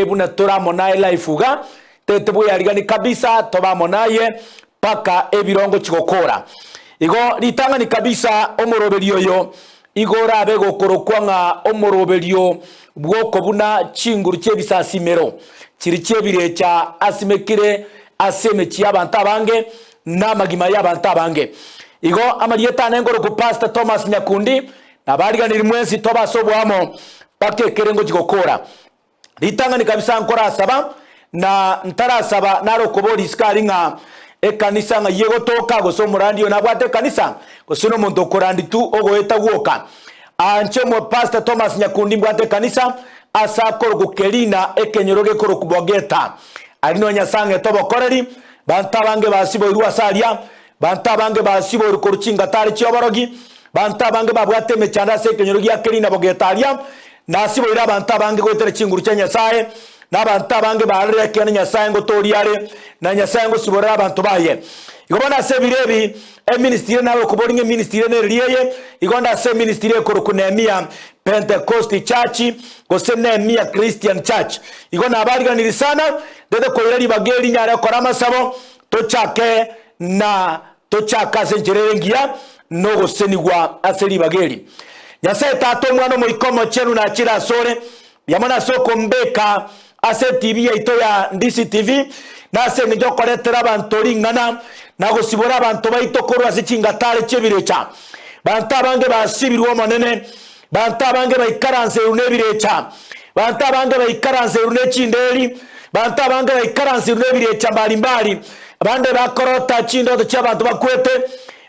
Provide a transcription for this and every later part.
Buna tore amo naye life iga, tete bweyarigani kabisa tobe amo naye mpaka ebirongo chigokora. Igo ritang'ani kabisa omoroberio oyo igo orabe gokorokwa ng'a omoroberio bw'okobuna chinguru chi'ebisasimero chiri chi'ebirecha asimekire ase emechie y'abanto abange na amagima y'abanto abange. Igo amarieta ane nkorokwa Pastor Thomas Nyakundi, nabariganirie mwensi tobe ase oboamo mpaka ekere ngochia gokora. Ritang'ani kabisa nkorasaba, na ntarasaba nare okoboria isiko aria ng'a ekanisa ng'ai egotoka, gose omorandi oyo nabwate ekanisa, gose nomonto okorandi tu ogoeta gwoka. Anche omo Pastor Thomas Nyakundi mbwate ekanisa ase akorokwa Kerina ekenyoro gekorokwa Bogeta. Aria nonya Nyasae ang'ete obokoreri, banto abange basiboirwe ase aria, banto abange basiboirwe korwa chingatari chi'oborogi, banto abange babwate emechando ase ekenyoro gia Kerina Bogeta aria, Nasiboire abanto abange goetera chinguru chia Nyasae, na abanto abange barorire ekeene Nyasae ngotooria are, na Nyasae ngosiborera abanto baye. Igo bono ase ebiro ebi, eministiri eye nabe okoboria ng'a eministiri eye nereri eye, igo nde ase eministiri ekorokwa Nehemia Pentecost Church, gose Nehemia Christian Church. Igo nabariganirie sana, ndete koira ribaga eri nyare gokora amasabo, tochake na Tochake ase enchera ere engiya na ogosenigwa ase ribaga eri. Nyasae Tata, Omwana, Omoika Omochenu nachire asore, mbuya mono ase okombeka ase etibi yaito ya Ndisi TV, na ase engencho yokoretera abanto ring'ana na gosibora abanto baito korwa ase chingatare chi'ebirecha. Banto abange basibirwe Omonene, banto abange baikaranseirwe nebirecha, banto abange baikaranseirwe ne chinderi, banto abange baikaranseirwe nebirecha mbari mbari, Abande bakorota chindoto chi'abanto bakwete,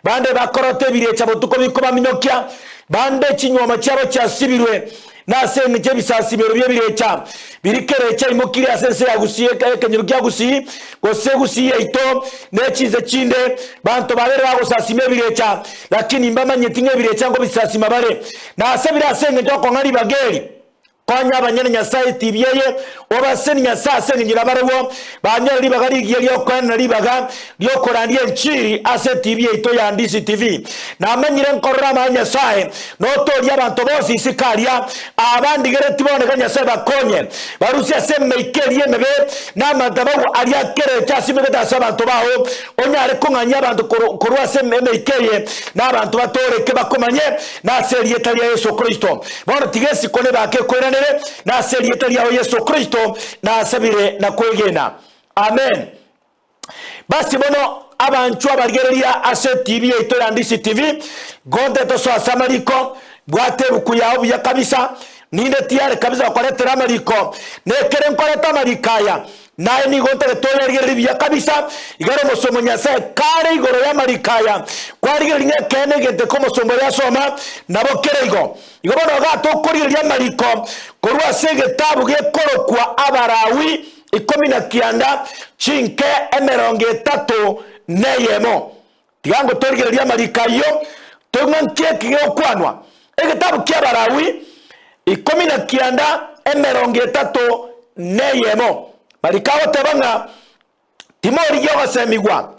bande bakorota ebirecha botuko bikobaminyokia, bande chinyuoma chiabo chiasibirwe nase engencho y'ebisasimero bi'ebirecha biria kerecha aimokirie ase ense ya Gusii ekenyoro kia Gusii, gose Gusii yaito ne chinse chinde. Banto babere bagosasima ebirecha, lakini mbamanyeti ng'a ebirecha nkobisasima bare. Nasabire ase engencho y'okong'a ribaga eri. Konya abanyene Nyasae etibi eye, obaseni Nyasae ase engencho nabarabwo banyore ribaga rigiya ri'okoenena ribaga ri'okorandia enchiri ase etibi yaito ya Ndisi TV. Namanyire nkorora amaya Nyasae notoorie abanto bonsi isiko aria abandigeretie bono iga Nyasae bakonye barusie ase emeika eria emebe na amadhabahu aria akerecha asimegete ase abanto bao onyare kong'anyia abanto korwa ase emeika eye na abanto batooreke bakomanye nase erieta ria Yeso Kristo. Bono tiga esiko nebake ekoiranere, nase erieta riao Yeso Kristo nasabire na kwegena. Amen. Basi bono abanchwa abarigereria ase etibi yaito ya Ndisi TV, gonte tosoe ase amariko, bwata ebuku yao buya kabisa, ninde tiyari kabisa gokoretera amariko, nekere nkoreta amariko aya, Naye nigo ntagete oyarigererie buya kabisa, igare omosomba o Nyasae kare igoro y'amariko aya, kwarigereria ng'a ekeene egento eke omosomba oyo asoma, nabo kere igo. Igo bono iga tokorigereria amariko korwa ase egetabu gekorokwa Abalawi 19, chinke 31. Tiga ngotorigererie amariko ayio, toigwe ng'a nki eki gegokwanwa. Egetabu ki'Abalawi 19 31. Mariko agoteba ng'a timorigia ogosemigwa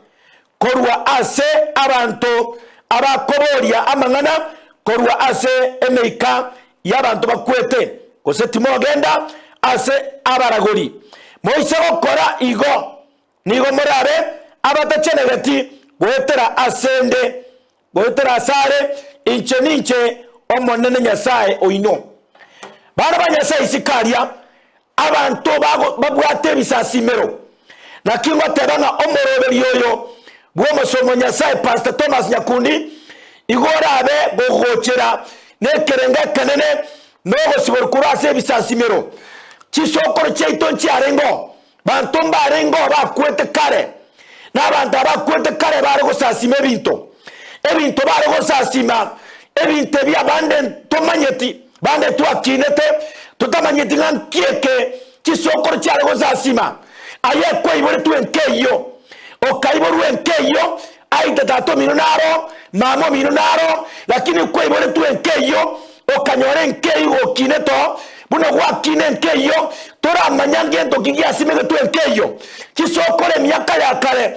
korwa ase abanto abakoboria amang'ana korwa ase emeika y'abanto bakwete, gose timogenda ase abaragori. Moise gokora igo, Nigo morabe abatachenegeti goetera ase 'nde, goetera asare inche ninche Omonene Nyasae oino. Bana ba Nyasae isiko aria, abanto babwate ebisasimero. Naki ngoteba ng'a omoroberio oyo bw'omosomo o Nyasae Pastor Thomas Nyakundi igo orabe gogochera nekerengo ekenene nogosiborwa korwa ase ebisasimero. Chisokoro chiaito nchiarengeo Banto mbarengeo bakwete kare, na abanto abakwete kare bare gosasima ebinto, ebinto bare gosasima, ebinto ebi abande ntomanyeti, bande twakinete, totamanyeti ng'a nki eke chisokoro chiare gosasima. Aye kwaiboretwe nkeyio, okaiborwa enkeyio, aite tata omino naro, mama omino naro, lakini kwaiboretwe enkeyio, Okanyora enka eyio gokinete oo, buna gwakina enka eyio, toramanya ngento ki giasimegetwe enka eyio. Chisokoro emiaka ya kare,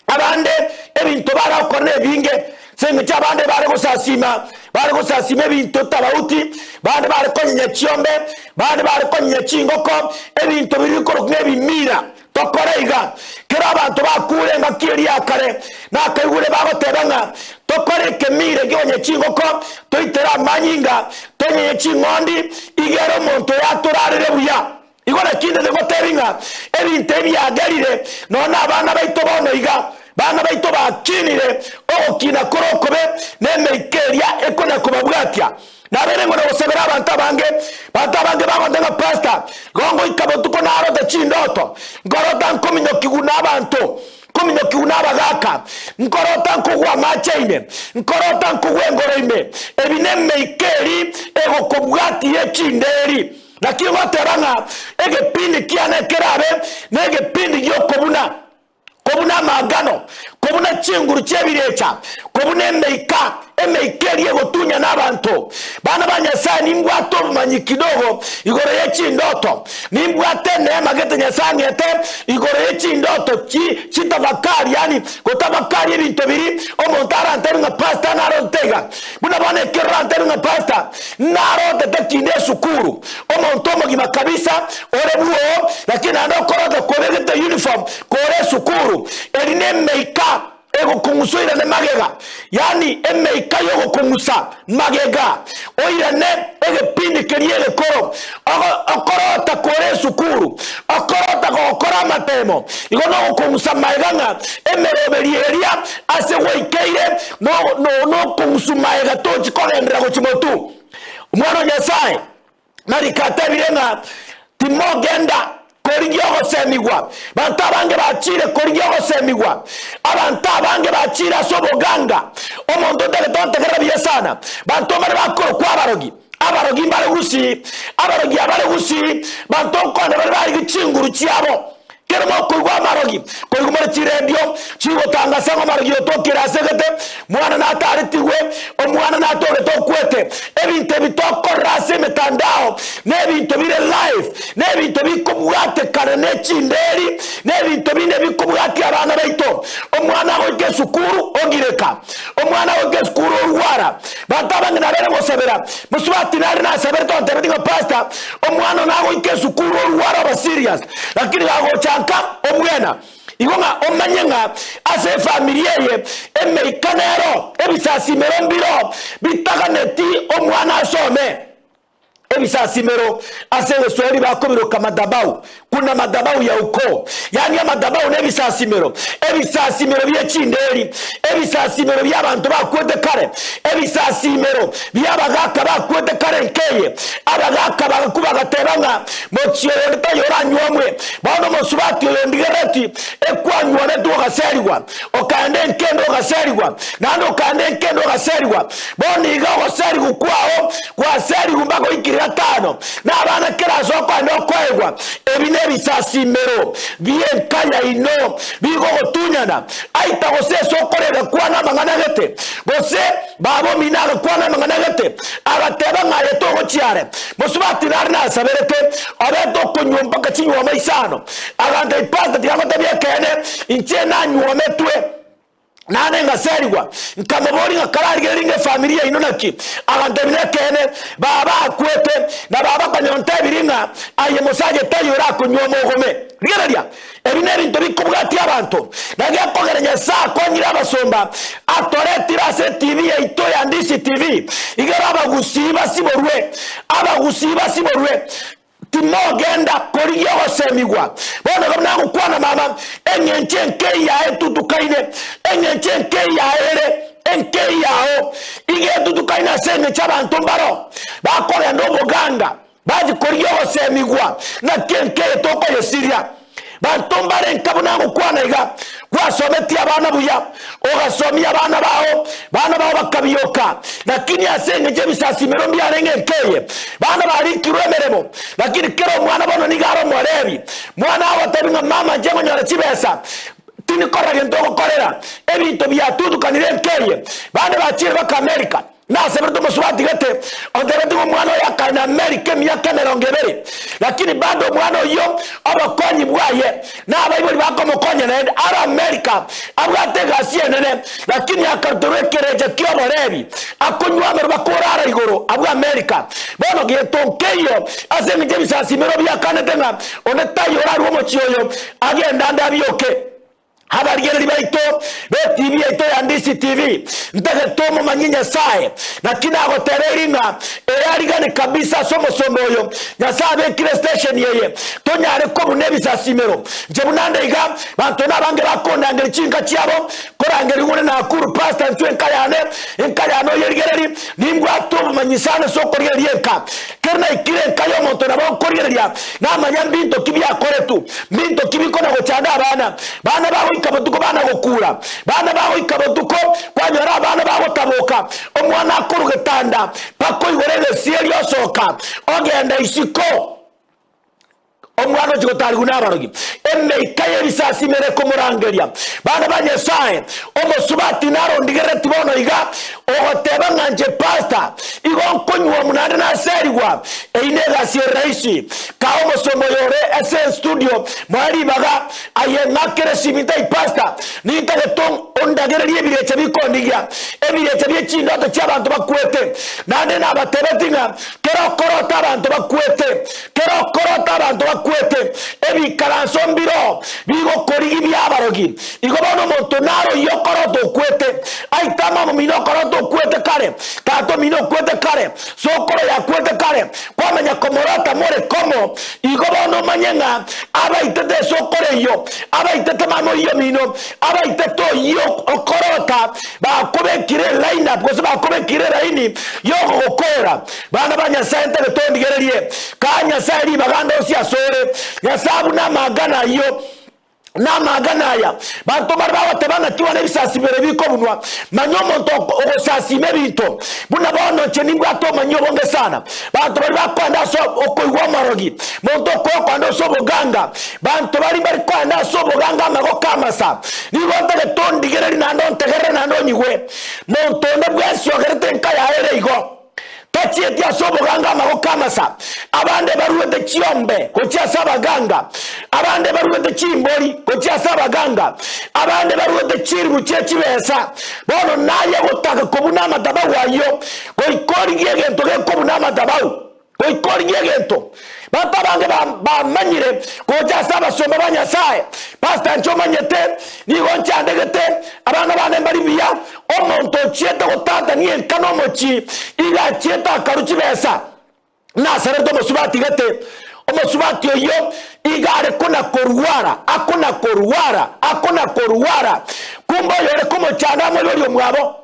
abande ebinto baragokora nebinge. Ase engencho abande bare gosasima, bare gosasima ebinto tabauti, bande bare konyenya chiombe, bande bare konyenya chingoko, ebinto biria bikorokwa ng'a ebimira. Tokore iga, kera abanto bakure engaki eria ya kare, nakaigure bagoteba ng'a tokore ekemira gi'onye chingoko, toitere amanyinga, tonyenye ching'ondi, igere omonto oyo atorarere buya. Igo naki intete ngotebi ng'a ebinto ebi biagerire nonya nabana baito bono iga, bana baito bakinire ogokina kore okobe, na emeika eria ekona kobabwatia. Nabeire ng'o nogosabera abanto abange, banto abange bagonte ng'a Pastor, igo ngoika botuko narota chindoto, nkorota nkominyokigwa nabanto, nkominyokigwa nabagaka, nkorota nkogwa amache ime, nkorota nkogwa engoro ime. Ebi nemeika eri egokobwatia echinderi. Naki ngoteba ng'a egepindi kiane kerabe negepindi gi'okobuna, kobuna amangano, kobuna chinguru chi'ebirecha, kobuna emeika, emeika eria egotunyana abanto. Bana ba Nyasae, nimbwate obomanyi kidogo igoro ye chindoto, nimbwate eneema gete Nyasae ang'ete igoro ye chindoto chi chitafakari, yaani gotafakari ebinto biria omonto arantebie ng'a pastor narotete iga. Buna bono ekero orantebie ng'a pastor narotete kinde esukuru, omonto omogima kabisa ore bwoo, lakini naende okorota kobegete uniform kore esukuru, eri nemeika egokong'usa oirane magega, yaani emeika yogokong'usa magega oirane egepindi keria egekoro, ogo okorota kore esukuru, okorota gogokora amatemo, igo nogokong'usa magega ng'a emeroberio eria ase gwaikeire no no nokong'usu magega tochi kogenderera gochia motu. Omwana o Nyasae Mariko atebire ng'a timogenda korigia ogosemigwa. Banto abange bachire korigia ogosemigwa. Abanto abange bachire ase oboganga. Omonto otagete ontegerera buya sana. Banto mbare bakorokwa abarogi. Abarogi mbare gusii. Abarogi abare gusii. Banto nkonde bare barigie chinguru chiabo. Kero mokoigwa amarogi, koigwa more chiredio chigotangasa ng'a amarogi otokire ase egete, mwana nataretigwe, omwana natogete okwete. Ebinto ebi tokorora ase emetandao nebinto bire live, nebinto bikobwatekana ne chinderi, nebinto binde bikobwatia abana baito. Omwana agoika esukuru ogireka, omwana agoika esukuru orwara. Banto abange nabere ngosabera, mosubati nare nasaberete ontebeti ng'a pastor, Omwana one agoika esukuru orware oba serious lakini gagocha nka obwena. Igo ng'a omanye ng'a ase efamiri eye emeika nero ebisasimero mbiro bitaganeti omwana asome. Ebisasimero ase egeswahili bakobiroka madhabau, kuna madhabau ya ukoo, yaani amadhabau na ebisasimero, ebisasimero bie chinderi, ebisasimero bi'abanto bakwete kare, ebisasimero bi'abagaaka bakwete kare nkeye. Abagaaka bagakwa bagateba ng'a mochie oyonde taiyo oranyuomwe. Bono omosubati oyo ondigereti ekwanyuometwe ogaserigwa, okaenda enkende ogaserigwa, naende okaenda enkende ogaserigwa. Bono iga ogoserigwa kwao gwaserigwe mpaka oikire gatano, na abana kera ase okoenda okoegwa. Ebi nebisasimero bi'enka yaino bigogotunyana. Aita gose ase okorega kwane amang'ana gete, gose baba omino agakwana amang'ana gete, agateba ng'a aye togochia are. Mosubati nare nasaberete, obete okonywa mpaka chinyuoma isano. Agantebia, Pastor, tiga ngotebie ekeene, inche nanyuometwe. Naende ngaserigwa, nkamoboria ng'a kararigererie ng'a efamiri yaino naki. Agantebia, Nekeene, baba akwete, na baba konya ontebirie ng'a aye mosacha taiyo orakonywa omogome. Rigereria, ebi nebinto bikobwatia abanto, na gekogera Nyasae akonyire abasomba atoretire ase etibi yaito ya Ndisi TV, igere abagusii basiborwe, abagusii basiborwe. Timogenda korigia ogosemigwa. Bono igo buna ngokwana mama, eng'encho enkei yaye etutukaine, eng'encho enkei yaye ere enkei yao, iga etutukaine ase eng'encho abanto mbaro bakogenda oboganga, bachia korigia ogosemigwa, naki enkei tokoyesiria. Banto mbare nka buna ngokwana iga, gwasometie abana buya, ogasomia abana bao, bana bao bakabioka, lakini ase engencho ebisasimero mbiarenge nkeye, bana barikirwe emeremo, lakini kera omwana bono nigo are omorebi. Mwana agotebi ng'a mama nche ngonyora chibesa, tindi korora gento ogokorera, ebinto biatutukanire nkeye. Bande bachire baka America. Naseberete omosubati gete, ontebeti ng'a omwana oye akaenda Amerika emiaka emerongo ebere, lakini bado omwana oyio obokonyi bwaye. yaye, na abaibori bakomokonya naende are Amerika abwate egasi enene, lakini akaruterwa ekerecha ki'oborebi, akonywa amarwa bakorara igoro abwo Amerika. Bono gento nkeiyo ase engencho ebisasimero biakanete ng'a onde taiyo orarue omochie oyo agende ande abioke. Abarigereria baito b'etibi yaito ya Ndisi TV, ntagete omomanyie Nyasae, naki nagotebeiri ng'a eyarigane kabisa ase omosomba oyo Nyasae abekire station eye, tonyare kobuna ebisasimero. Inche buna nde iga, banto nabange bakondangeria chinka chiabo, korangeria ng'ore Nakuru, Pastor inchwe enka yane, enka yane oyerigererie, nimbwate obomanyi sana ase okorigereria enka. Kero naikire enka y'omonto nabo nkorigereria namanya mbinto ki biakoretwe, mbinto ki bikona gochanda abana. Bana bagoika botuko bana gokura, bana bagoika botuko kwanyora abana bagotaboka, omwana akorwa getanda mpaka oigore egesieri osoka ogenda isiko. Omwana ochia gotaarigwa nabarogi, emeika y'ebisasimo ere ekomorangeria. Bana ba Nyasae, omosubati narondigerereti bono iga, ogoteba ng'a inche pastor, igo nkonyuomwa naende naserigwa. Eyio negasi ere rahisi. Kaa omosomba oyo ore ase estudio moe ribaga, aye ng'akere esimi ntai pastor, nintagete ondagererie ebirecha bikondigia, ebirecha bie chindoto chi'abanto bakwete. Naende nabatebeti ng'a kera okorota abanto bakwete, Kera okorota abanto bakwete, ebikaranso mbiroo bigokorigia bi'abarogi. Igo bono omonto naro oyio okorota okwete, aite mama omino okorota okwete kare, tata omino okwete kare, sokoro yakwete kare, kwamanya komorota more komo, igo bono omanye ng'a abaitete esokoro eyio, abaitete mama oyio omino, abaitete oyio okorota, bakobekire eline up gose bakobekire eraini y'ogogokoora. Bana ba Nyasae ntagete ondigererie, kaa Nyasae ribaga ndosie asore. Nyasae buna amangana ayio na amangana aya. Banto mbare bagoteba ng'a tiwana ebisasimero bikobunwa. Manya omonto ogosasima ebinto buna bono inche nimbwate obomanyi obonge sana. Banto baria bakoenda ase okoigwa omorogi, monto okoyokoenda ase oboganga, banto baria mbari koenda ase oboganga amagoko amasa. Nigo ntagete ondigererie naende ontegerere naende onyigwe. Monto onde bwensi ogerete enka yaye ere igo. Tachieti ase oboganga amagoko amasa, abande baruete chiombe gochia ase abaganga, abande baruete chimbori gochia ase abaganga, abande baruete chiribu chie chibesa. Bono naye gotaka kobuna amadhabahu ayio, goika origie egento gekobuna amadhabahu, goika origie egento. Banto abange bamanyire gocha ase abasomba ba Nyasae. Pastor inche omanyete, nigo nchandegete, abana bane mbari buya, omonto ochiete gotatania enka na omochie, iga achiete akarwa chibesa. Nasarete omosubati gete, omosubati oyio iga are kona korwara, akona korwara, akona korwara, kumbe oyore komochanda amoiborie omwabo.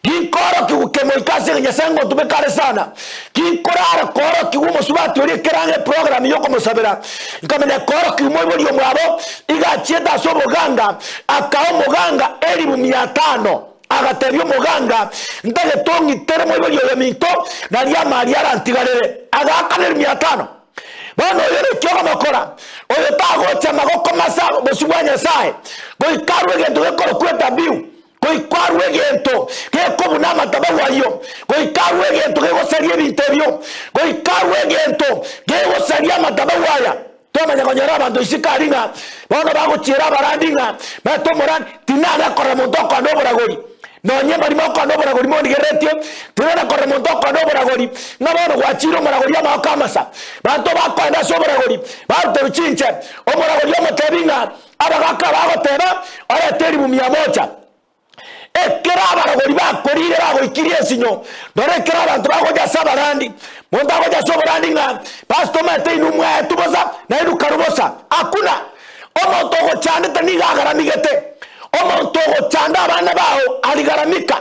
Ginkoorokigwa kemoika ase Nyasae ngotumeka are sana. Ginkorara koorokigwa omosubati oria ekerang'e eprogram yokomosabera. Nkamanya koorokigwa moibori omwabo iga achiete ase oboganga akaa omoganga elibu mia tano. Agatebia omoganga ntagete ong'itere moibori oyo minto nario amari arantigarere. Agaakana elibu mia tano. Bono oyo naki okomokora? Oyo tagocha magoko masa bosio bwa Nyasae goika arue egento gekorokwa edabihu. Goika arue egento gekobuna amatabau ayio, goika arue egento gegosaria ebinto ebio, goika arue egento gegosaria amatabau aya. Twamanya konyora abanto isiko aria ng'a bono bagochiera abarandi ng'a baete omorandi, tinana korora monto okoenda oboragori, nonye mbarimo okoenda oboragori mondigereretie, tinana korora monto okoenda oboragori ng'a bono gwachiire omoragori amagoko amasa. Banto bakoenda ase oboragori baruterwa chinche, omoragori omotebi ng'a Abagaaka bagoteba, Orete eribu mia mocha. Ekero abaragori bakorire bagoikirie esinyo, rora ekero abanto bagocha ase abarandi, monto agocha ase oborandi ng'a pastor omanyete inwe mwaetwe bosa, nainwe karwe bosa. Hakuna! Omonto ogochandete nigo agaramigete. Omonto ogochanda abana bao arigaramika.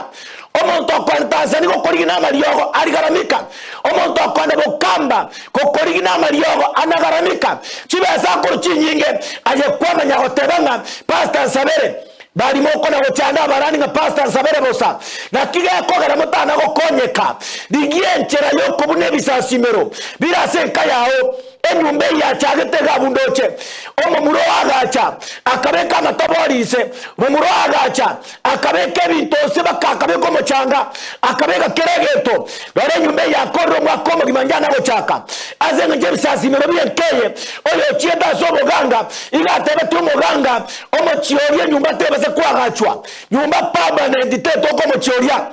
Omonto okoenda Tanzania gokorigia namariogo arigaramika. Omonto okoenda Bokamba gokorigia namariogo anagaramika. Chibesa akorwa chinyinge aye kwamanya goteba ng'a pastor nsabere. Bari mokona gochanda abarani ng'a pastor nsabere bosa. Naki gekogera motana gokonyeka. Rigia enchera yokobuna ebisasimero bire ase enka yao. Enyomba eyio yachagete iga abwo ndoche. Omomura oo agacha, akabeka amatobori inse. Momura oo agacha, akabeka ebinto inse baka akabeka omochanga, akabeka kera egento. Rora enyomba eye yakorire omwaka omogima inchana gochaka. Ase engencho y'ebisasimero bi'enka eye, oyochiete ase omoganga, iga atebetie omoganga, Omochie oria enyomba tebase koagachwa, nyomba permanent tetoka omochie oria.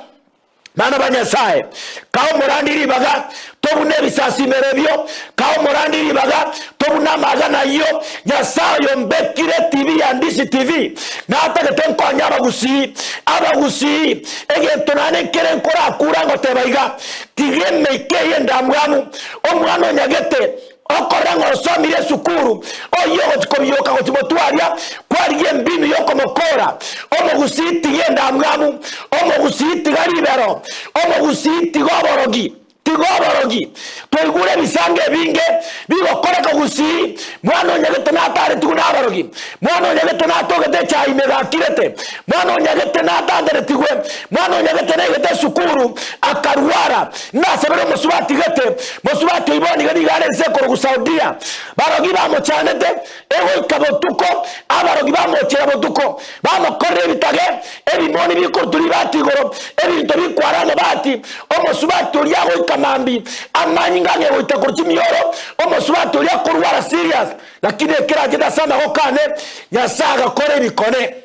Bana ba Nyasae, kaa omorandi ribaga, tobune ebisasimero ebio, kaa omorandi ribaga, tobune amagana ayio. Nyasae oyo ombekire etibi ya Ndisi TV, natagete nkonye abagusii, abagusii, egento naende nkere nkorakura ngoteba iga, tiga emeika eye endamwamu, omwana onyagete, Okorora ng'a osomire esukuru, oyio ogochia kobioka gochia motwe aria, kwarigia embinu y'okomokora. Omogusii tiga endamwamu, omogusii tiga ribero, omogusii tiga oborogi, tiga oborogi. Twaigure ebisango ebinge bigokoreka gusii, mwana onyagete nataretigwe naborogi, mwana onyagete natogete echae ime gakirete, mwana onyagete natandaretigwe, mwana onyagete naigete esukuru akarwara. Nasabere omosubati gete, mosubati oibwe nigo nigo are ense ekorokwa Saudia. Barogi bamochandete, egoika botuko, abarogi bamochera botuko, bamokorera ebitage, ebimoni bikorutwa ribati igoro, ebinto bikwara amabati. Omosubati oria agoika mambia, amanyinga ang'e goita korwa chimioro, omosubati oria akorwara serious, lakini ekero achete ase amagoko ane, Nyasae agakora ebikone.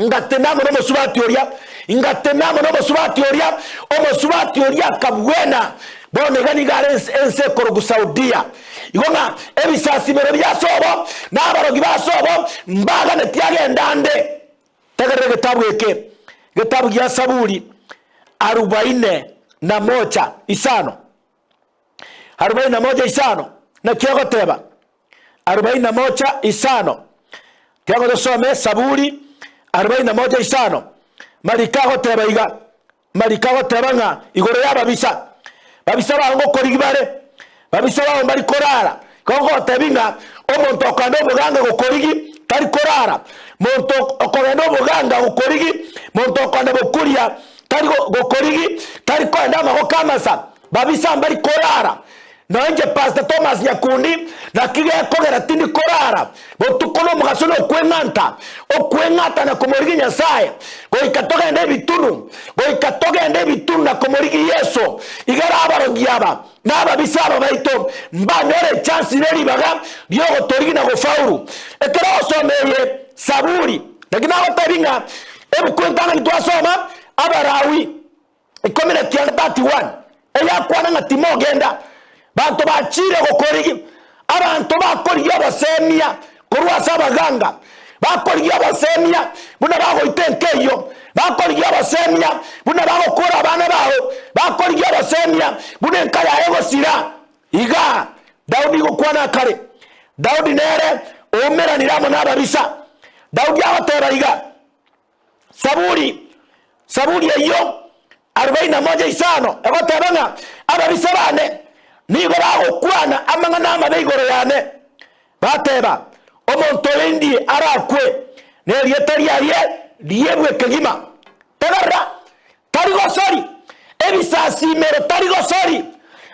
Ngatema amo nomosubati oria, ngatema amo nomosubati oria, omosubati oria akabwena. Bono iga nigo are ense ense ekorokwa Saudia. Igo ng'a ebisasimero bia sobo na abarogi ba sobo mbaganetie agende ande. Tegerera egetabu eke, getabu gia Saburi arubaine na mocha isano. Arubaini na moja isano, naki egoteba? Arubaini na moja isano. Tiago tosome Saburi arubaini na moja isano. Mariko agoteba iga, mariko agoteba ng'a igoro y'ababisa, babisa bao ngokorigi bare, babisa bao mbari korara. Igo ngogotebi ng'a omonto okogenda oboganga gokorigi tari korara, monto okogenda oboganga gokorigi, monto okogenda bokuria tari gokorigi, tari koenda amagoko amasa. Babisa mbari korara. Nonya inche Pastor Thomas Nyakundi, naki gekogera tindi korara botuko na omogaso na okweng'anta, okweng'ata na komorigia Nyasae, goika togende ebitunu, goika togende ebitunu na komorigia Yeso. Igere abarogi aba na ababisa aba baito mbanyore echansi ne ribaga riogotorigia na gofaulu. Ekero ogosoma eye Saburi, naki nagotebi ng'a ebuku entang'ani twasoma Abalawi, 19 31 eyakwana ng'a timogenda, banto bachiire gokorigia, abanto bakorigia obosemia korwa ase abaganga, bakorigia obosemia buna bagoita enka eyio, bakorigia obosemia buna bagokora abana bao, bakorigia obosemia buna enka yaye egosira. Igaa Daudi gokwana kare, Daudi nere oumeranire amo nababisa. Daudi agoteba iga, Saburi, Saburi eyio arobaini na moja isano egoteba ng'a ababisa bane nigo bagokwana amang'ana amabe igoro yane, bateba, Omonto oyo indie arakwe, na erieta riaye riebwe kegima. Tegerera, tari gosori, ebisasimero tari gosori,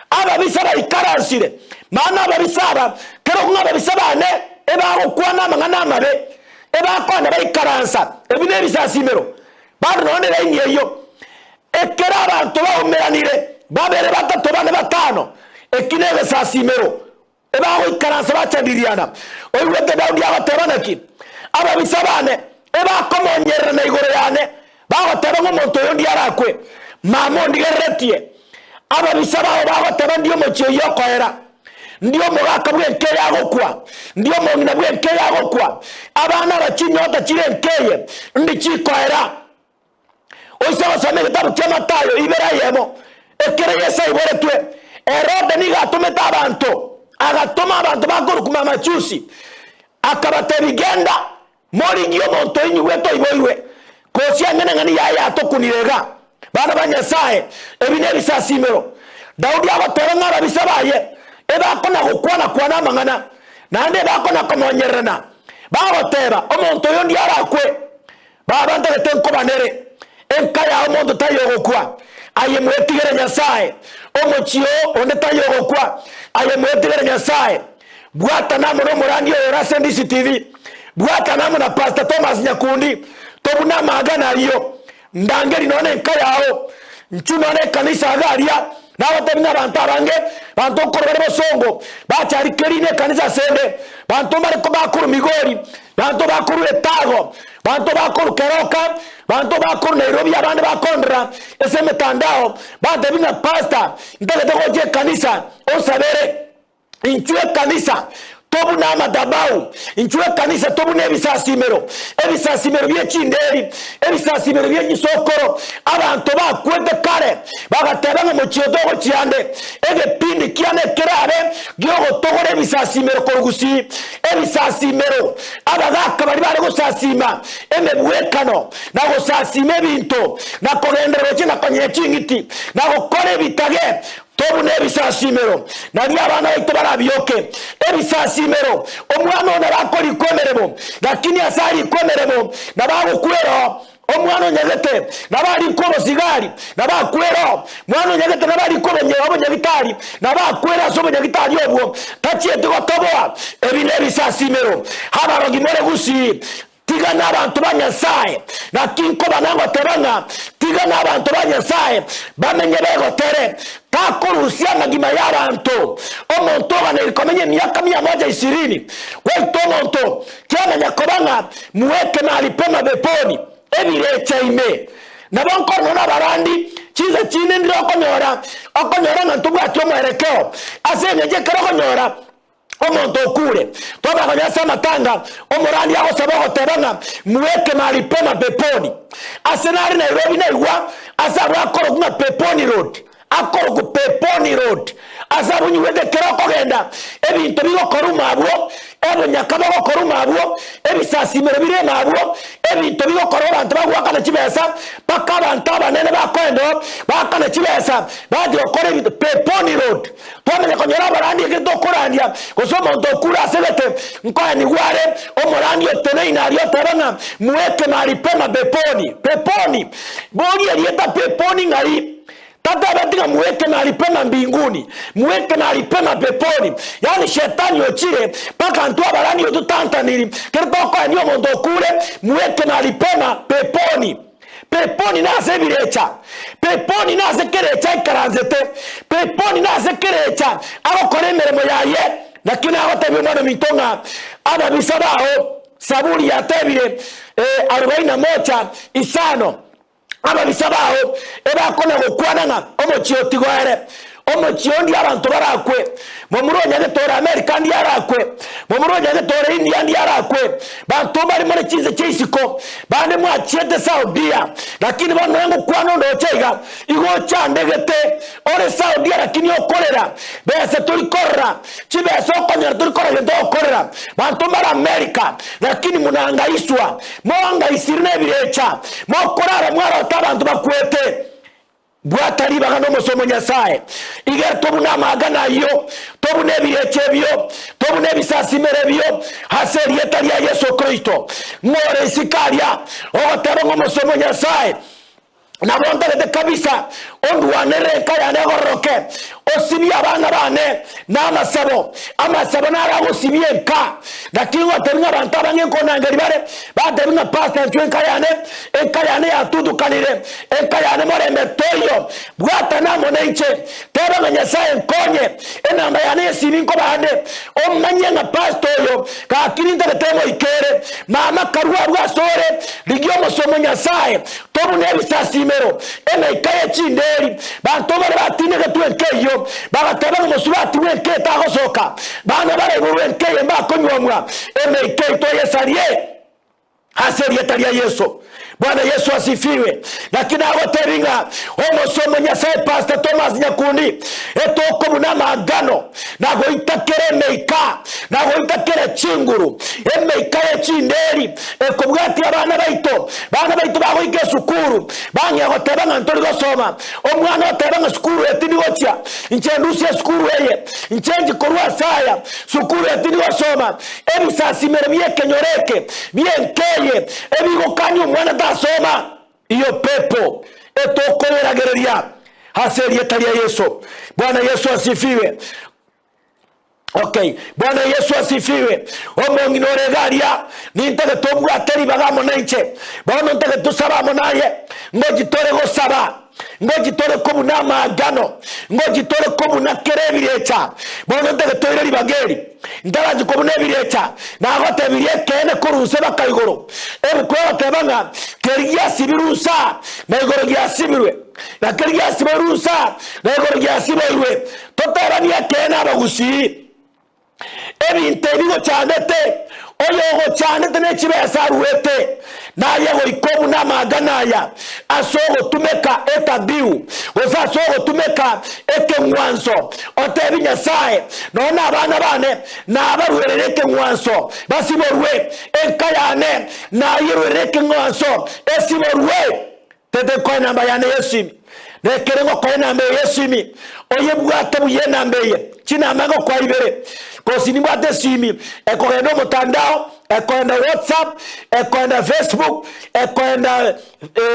ababisa baikaransire. Maana ababisa aba, kera okong'a ababisa bane ebagokwana amang'ana amabe, ebakwana baikaransa, ebi nebisasimero. Bado nonya neraini eyio, ekero abanto baumeranire, babere, batato, bane, batano, eki negesasimero. Ebagoikaransa bachandiriana. Oigwete Daudi agoteba naki? Ababisa bane ebakomonyererana igoro yane, bagoteba ng'a omonto oyo ndi arakwe. Mama ondigereretie. Ababisa bao bagoteba ndi omochie oyio okoera, ndi omogaka bw'enka eye agokwa, ndi omong'ina bw'enka eye agokwa. Abana aba chinyota chire enka eye ndi chikoera. Oise gosoma egetabu kia Matayo ibere eyemo, ekero Yeso aiboretwe, Herode nigo atomete abanto, agatoma abanto bakorokwa Mamajusi, akabatebia, Genda, morigie omonto oinyigwete oiboirwe, kosia eng'enang'eni yaye yatokunire iga. Bana ba Nyasae, ebi nebisasimero. Daudi agoteba ng'a ababisa baye ebakona gokwana-kwana amang'ana, naende ebakona komonyererana, bagoteba, Omonto oyo ndi arakwe. Baba ntagete nkobanere, enka yao monto taiyo ogokwa, aye mwetigere Nyasae, omochie oo onde taiyo ogokwa, aye mwetigere Nyasae. Bwatana amo nomorandi oyo ore ase DCTV. Bwatana amo na Pastor Thomas Nyakundi. Tobune amaagano ayio. Ndangeri nonya nenka yao. Nchwe nonya nekanisa iga aria. Nagotebi ng'a abanto abange, banto nkorwa bare bosongo, bacharikerie nekanisa asende. Banto mbare bakorwa Migori, banto bakorwa Etago, banto bakorwa Keroka, banto bakorwa Nairobi abande bakondera ase emetandao, bantebi ng'a Pastor, ntagete gocha ekanisa, onsabere. Inchuo ekanisa, tobune amadhabau, inchuo ekanisa, tobune ebisasimero, ebisasimero bie chinderi, ebisasimero bie chisokoro. Abanto bakwete kare bagateba ng'a mochie togochia ande, egepindi kiane kerabe gi'ogotogora ebisasimero korwa gusii, ebisasimero, abagaka baria bare gosasima emebwekano, na gosasima ebinto, na kogenderera gochia na konyenya ching'iti, na gokora ebitage. Tobune ebisasimero, nario abana baito barabioke. Ebisasimero, omwana oo nabo akorikwa emeremo, lakini ase arikwe emeremo nabo agokwera oo. Omwana onyagete nabo arikwe obosigari, nabo akwere oo. Mwana onyagete nabo arikwe obonye obonyagitari, nabo akwere ase obonyagitari obwo, tachieti gotoboa. Ebi nebisasimero. Abarogi more gusii, Tiga nabanto ba Nyasae, naki nkobana ngoteba ng'a tiga nabanto ba Nyasae bamenye begotere, takorusia amagima y'abanto. Omonto oganeiri komenya emiaka mia moja ishirini, gwaita omonto, kiamanya koba ng'a mweke mahali pema peponi, ebirecha ime. Nabo nkorora nabarandi, chinsa chinde ndire okonyora, okonyora ng'a ntobwati omoerekeo, ase engencho ekero okonyora, Omonto okure, twamanya konya ase amatanga, omorandi agosaba ogoteba ng'a mweke mahali pema peponi. Ase nare Nairobi naigwa ase abwo akorokwa ng'a Peponi Road, akorokwa Peponi Road. Ase abwo nyigwete ekero okogenda ebinto bigokoruma abwo, ebonyaka bogokoruma abwo, ebisasimero bire ime abwo, ebinto bigokorwa abanto bagoakana chibesa, mpaka abanto abanene bakoenda oo, baakana chibesa, bachi gokora ebinto Peponi Road. Twamanya konyora abarandi ekero tokorandia, gose omonto okure ase gete, nkoenigwa are omorandi oteneine aria oteba ng'a mweke maripema peponi. Peponi! Boria erieta peponi ng'ai? Tatebeti ng'a mweke maripema mbinguni, mweke maripema peponi. Yaani shetani ochire mpaka intwe abarandi ototantaniri, kero tokoenia omonto okure, mweke maripema peponi. Peponi nase ebirecha, Peponi nase kerecha aikaransete, Peponi nase kerecha agokora emeremo yaye. Naki nagotebia omwana ominto ng'a ababisa bao, Saburi yatebire, ee, arobaini na mocha isano, ababisa bao ebakona gokwana ng'a omochie otigoere. Omochie oo ndio abanto barakwe, momura o Nyagete ore Amerika ndio arakwe, momura o Nyagete ore India ndio arakwe, banto mbare more chinse chia isiko, bande mwachiete Saudia, lakini bono nonya ngokwana onde ocha iga, igo ochandegete ore Saudia lakini okorera, besa tori korora, chibesa okonyora tori korora gento ogokorera, banto mbare Amerika, lakini munangaiswa, moangaisire nebirecha, mokorara mwarota abanto bakwete. Bwata ribaga nomosomo Nyasae. Igere tobune amagana ayio, tobune ebirecha ebio, tobune ebisasimero ebio, ase erieta ria Yeso Kristo. Ng'ore isiko aria, ogoteba ng'a omosomo Nyasae, nabo ntagete kabisa ondwanerere enka yane egororoke, osibie abana bane namasabo, amasabo naro agosibia enka. Naki ngotebi ng'a abanto abange nkonangeria bare, bantebi ng'a Pastor inchwe enka yane, enka yane yatutukanire, Enka yane morembe toiyo, bwatana amo nainche, teba ng'a Nyasae nkonye, enamba yane y'esimi nkobande, omanye ng'a pastor oyo gaki nintagete ngoikere. Mama karue abwo asore, rigia omosomo Nyasae, tobune ebisasimero, emeika ye chinderi, banto bare batindegetwe enka eyio, bagateba ng'a mosubati bw'enka etagosoka, bana baraiborwe enka eye mbakonywomwa, emeika eyio toyesarie. Ase erieta ria Yeso. Bwana Yesu asifiwe. Naki nagotebi ng'a omosomo Nyasae Pastor Thomas Nyakundi etokobuna amagano na goita kera emeika na goita kera chinguru emeika ye chinderi ekobwatia abana baito bana baito bagoika esukuru bang'ea goteba ng'a ntori gosoma omwana oteba ng'a sukuru eye tindi gochia inche ndusie esukuru eye inche nchi korwa ase aya sukuru eye tindi gosoma Ebisasimero bi'ekenyoro eke bi'enka eye ebigokania omwana tasoma, iyo pepo etokoyeragereria ase erieta ria Yeso. Bwana Yeso asifiwe. Okay, Bwana Yesu asifiwe. Omong'ina ore iga aria, nintagete obwate ribaga amo nainche. Bono ntagete tosabe amo naye, ngochi tore gosaba, ngochi tore kobuna amaagano, ngochi tore kobuna kera ebirecha. Bono ntagete toire ribaga eri, ntarachi kobuna ebirecha, nagotebirie ekeene korwa inse baka igoro. Ebuku egoteba ng'a keria giasibirwe inse aa, na igoro giasibirwe, na keria giasiboirwe inse aa, na igoro giasiboirwe. Totebanie ekeene abagusii, ebinto ebi gochandete, oyogochandete ne chibesa aruete, naye goika obune amagana aya ase ogotumeka etabiu, gose ase ogotumeka ekeng'wanso, otebi Nyasae, nonya nabana bane nabaruerere ekeng'wanso basiborwe, enka yane nayeruerere ekeng'wanso esiborwe. Tete nkoe enamba yane y'esimi, na ekere ngokoa enamba eye y'esimi, oyebwate buya enamba eye. Chinamba ngokoa ibere, kosi nimbwate esimi ekogenda omotandao, ekoenda WhatsApp, ekoenda Facebook, ekoenda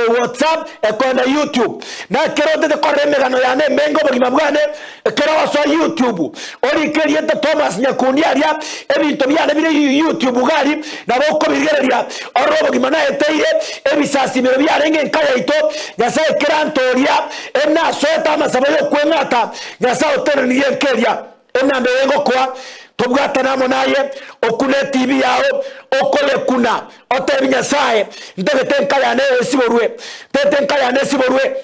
WhatsApp, ekoenda YouTube. Na ekero otete korora emegano yane emenge obogima bwane, ekero ogosoa YouTube, orike erieta Thomas Nyakundi aria, ebinto biane bire YouTube iga aria, nabo okobirigereria orore obogima naeteire, ebisasimero biarenge enka yaito, Nyasae kerantooria, enasoete amasabo y'okweng'ata, Nyasae otenenirie enka eria. Enamba eye ngokoa, tobwatane amo naye, okune etibi yao, okoyekuna, otebi Nyasae, ntagete enka yane esiborwe, ntagete enka yane esiborwe.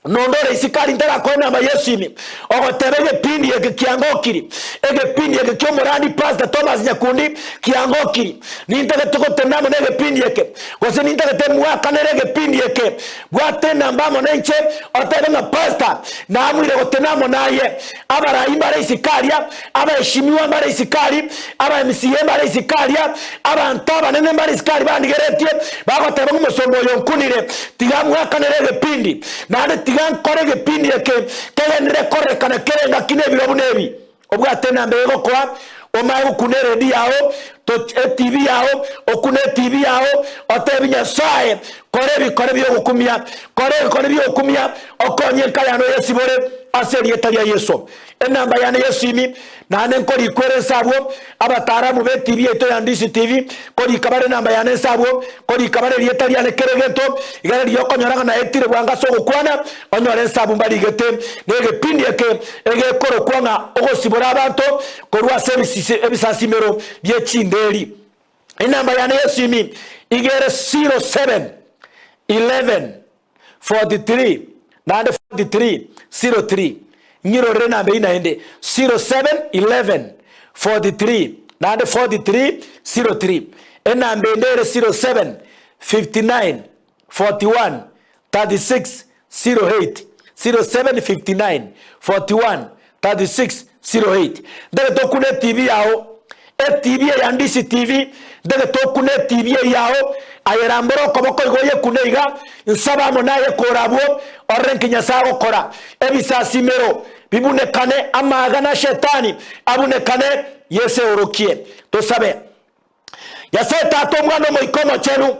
Nonde ore isiko aria ntarakoe enamba y'esimi, ogoteba egepindi eke kiangokiri, egepindi eke ki'omorandi Pastor Thomas Nyakundi kiangokiri, nintagete gotenda amo negepindi eke, gose nintagete mwakanere egepindi eke, bwata enamba amo nainche, otebe ng'a Pastor, naamwire gotena amo naye. Abarai mbare isiko aria, abaheshimiwa mbare isiko aria, aba MCA mbare isiko aria, abanto abanene mbare isiko aria bandigeretie, bagoteba ng'a omosomba oyo onkunire, tiga mwakanere egepindi, naende tiga nkore egepindi eke kegenderere kororekana kere engaki na ebiro buna ebi. Obwate enamba eye egokoa, omae gokuna eredio yao, etibi yao, okune etibi yao, otebi Nyasae, kora ebikore bi'ogokumia, kora ebikore bi'ogokumia, okonye enka yane oyesibore ase erieta ria Yeso. Enamba yane y'esimi, naende nkorikwa ere nse abwo, abataaramu b'etibi yaito ya Ndisi TV, korika bare enamba yane nse abwo, korika bare erieta riane kera egento, iga riria okonyora ng'a naetire bwango ase ogokwana, onyore nse abwo mbarigete negepindi eke egekorokwa ng'a ogosibora abanto korwa ase ebisasimero bie chinderi. Enamba yane y'esimi iga ere 07 11 43 naende 43 03. Ng'irorere enamba eyio naende 07 11 43 naende 43 03. Enamba ende ere 07 59 41 36 08 07 59 41 36 08. Ntagete okune etibi yao, etibi eye ya Ndisi TV, ntagete okune etibi eye yao, aye rambora okoboko igo oyekune iga, nsabe amo naye kore abwo, orore nki Nyasae agokora. Ebisasimero bibunekane, amaaga na Shetani abunekane, Yeso eorokie. Tosabe. Nyasae Tata, Omwana, Omoika Omochenu,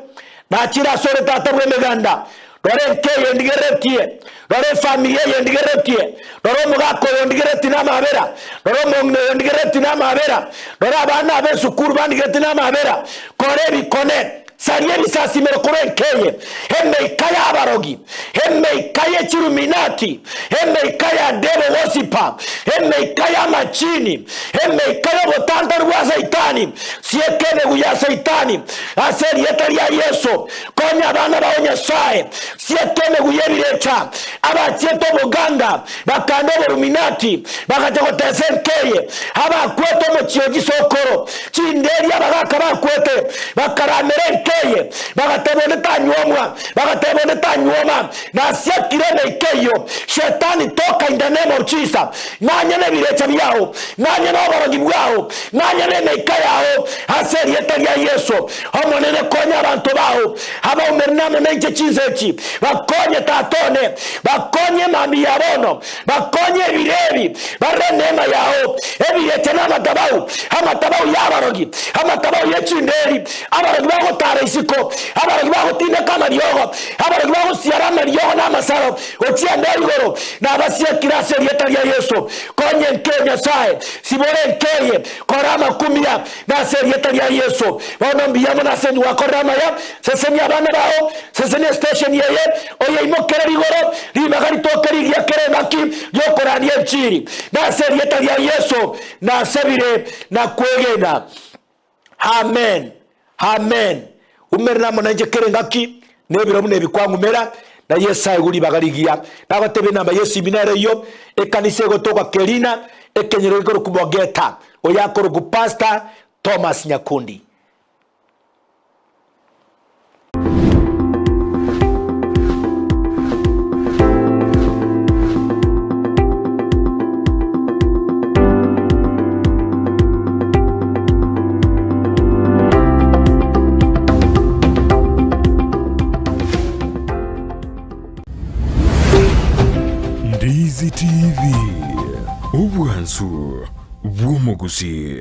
nachire asore Tata bw'emeganda. Rora enka eye ndigereretie, rora efamiri eye ndigereretie, rora omogaka oyo ndigereretie namabera, rora omong'ina oyo ndigereretie namabera, rora abana aba esukuru bandigereretie namabera. Kora ebikone, saria ebisasimero korwa enka eye, emeika y'abarogi, emeika ye chiluminati, emeika ya devil worshiper, emeika y'amachini, emeika y'obotantanu bwa Saitani, sieka emegu ya Saitani ase erieta ria Yeso. Konya abana bao Nyasae, sieka emegu y'ebirecha, abachiete oboganga, bakanda oboruminati, bagacha gotesa enka eye, abakwete omochie o chisokoro, chinderi abagaka bakwete, bakaramera enka eye, bagateba onde tanywomwa, bagateba onde tanywoma, Nasiekire emeika eyio, Shetani, toka in the name of Jesus. Ng'anye nebirecha biao, ng'anye noborogi bwao, ng'anye nemeika yao, ase erieta ria Yeso. Omonene, konya abanto bao abaumerane amo nainche chinsa echi. Bakonye, Tata one, bakonye emambia ya bono, bakonye ebiro ebi, barore neema yao. Ebirecha namatabau, amatabau y'abarogi, amatabau ye chinderi, abarogi bagotara. bagotara isiko, abarogi bagotindeka amariogo, abarogi bagosiara amariogo na amasaro gochia ende igoro, nabasiekire ase erieta ria Yeso. Konya enka Nyasae, sibora enka eye, kora amakumia nase erieta ria Yeso. Bono mbuya mono ase inwe gwakorire amaya, sesenia abana bao, sesenia estation eye, oyeimokere rigoro, ribaga ritoke rigiya kera engaki riokorania enchiri. Nase erieta ria Yeso nasabire na kwegena. Amen. Amen. Umerana amo nainche kera engaki, na ebiro buna ebi kwang'umera, na Yeso aigwe ribaga rigiya. Nagotebia enamba y'esimi nere eyio, ekanisa egotoka Kerina, ekenyoro gekorokwa Mogeta, oyo akorokwa Pastor Thomas Nyakundi. Ndizi TV, obwansu bw'omogusii.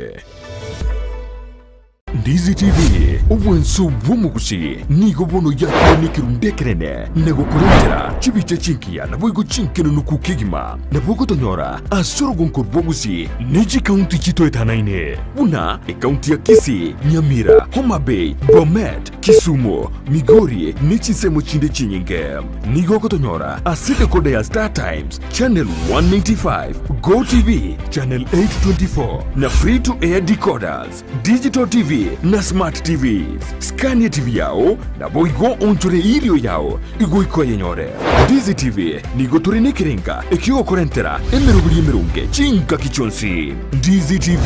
Ndizi TV, obwansu bw'omogusii, nigo bono yakire nekerundu ekenene na gokorentera chibicha chingiya naboigo chinkenenuku kegima. Nabo ogotonyora ase orogonko rwa Gusii ne chikaunti chitoetanaine buna ekaunti ya Kisii, Nyamira, Homa Bay, Bomet, Kisumu, Migori ne chinsemo chinde chinyinge. Nigo ogotonyora ase decoder ya Star Times, Channel 195, Go TV, Channel 824 na Free to Air decoders, Digital TV na Smart TVs. Scania TV yao naboigo onchore irio yao igoika oyenyore. Ndizi TV nigo tore nekerenga ekiogokorentera emeroberi emeronge chingaki chionsi. Ndizi TV,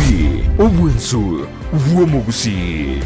obwensu bw'omogusii.